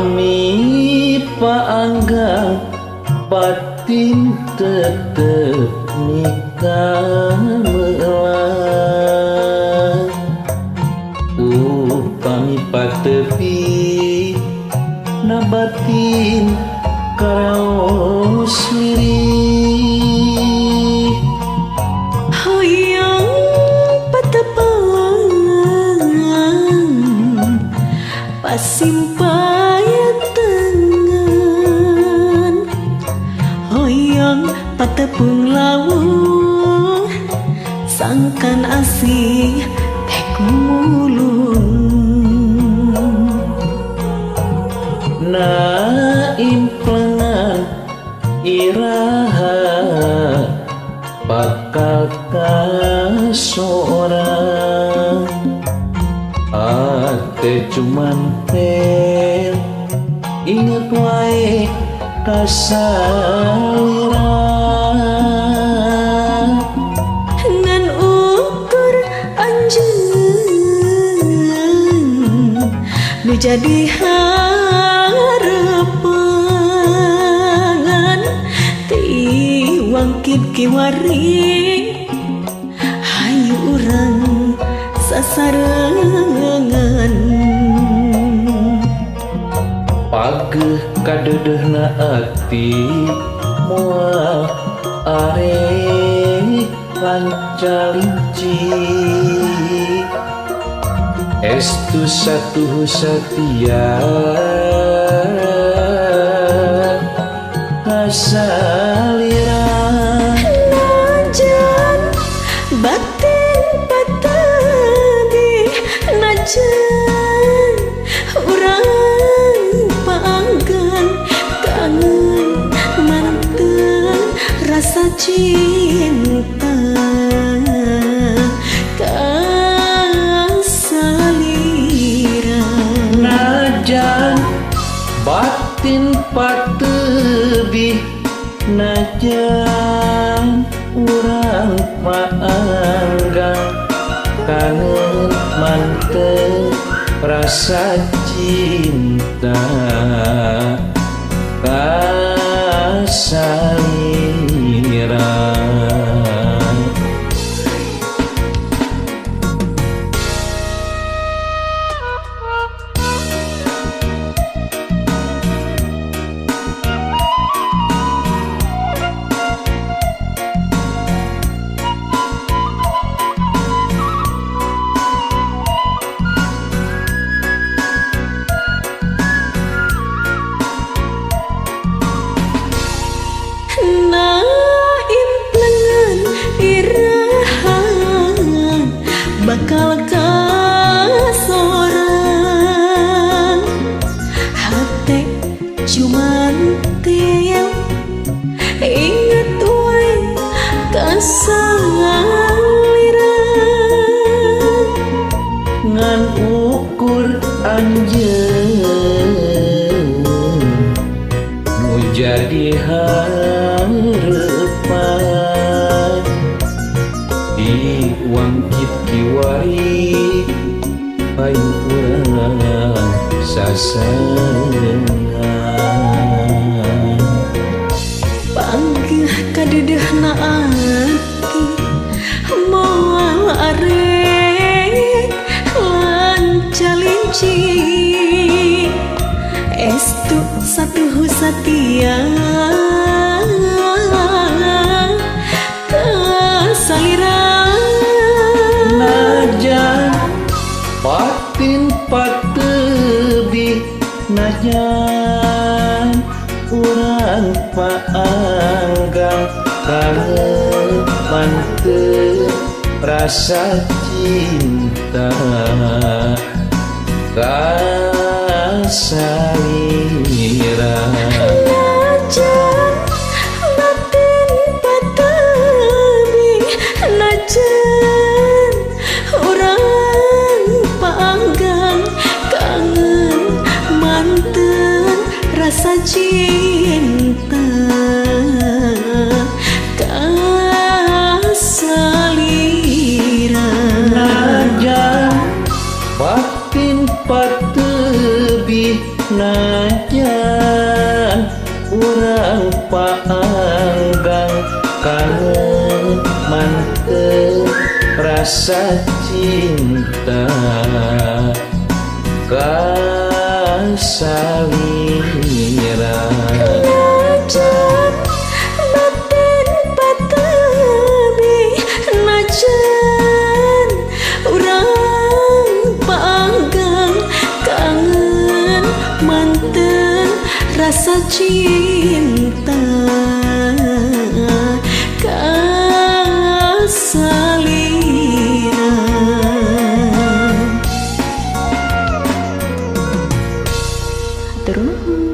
Pami paanggang batin tetep nikah melang. Upami patepi na batin karaos lirih. Hoyong patepang pasimpayan tengen, hoyong patepung lawuh sangkan asih tek mulung. Na implengan iraha bakal kasorang. Ate cuman tel inget wae kasalira. Ngan ukur anjeun nu jadi harepan ti wangkit kiwari hayu urang sasarengan. Pageuh kadeudeuna ati moal arek lancalinci. Estu satuhu satia kasalira. Najan batin patebi najan urang paanggan kangen manten rasa cinta kasalira. Najan batin patebi najan urang paanggang kangen manten rasa cinta kasalira. Na implengan iraha bakal kasorang. Hate cuman tiang inget wae kasalira. Ngan ukur anjeun nu jadi harepan di wangkit kiwari hayu urang sasarengan. Panggih kadeudeuna ati moal arek lancalinci. Estu satuhu satia kasalira. Najan batin patebi najan urang paanggang kangen manten rasa cinta kasalira. Najan batin patebi najan urang paanggang kangen manten rasa cinta kasalira. Najan batin patebi najan rasa cinta ka salira. Najan batin patabi, najan urang paanggang kangen manten rasa cinta ka salira. Hatur nuhun.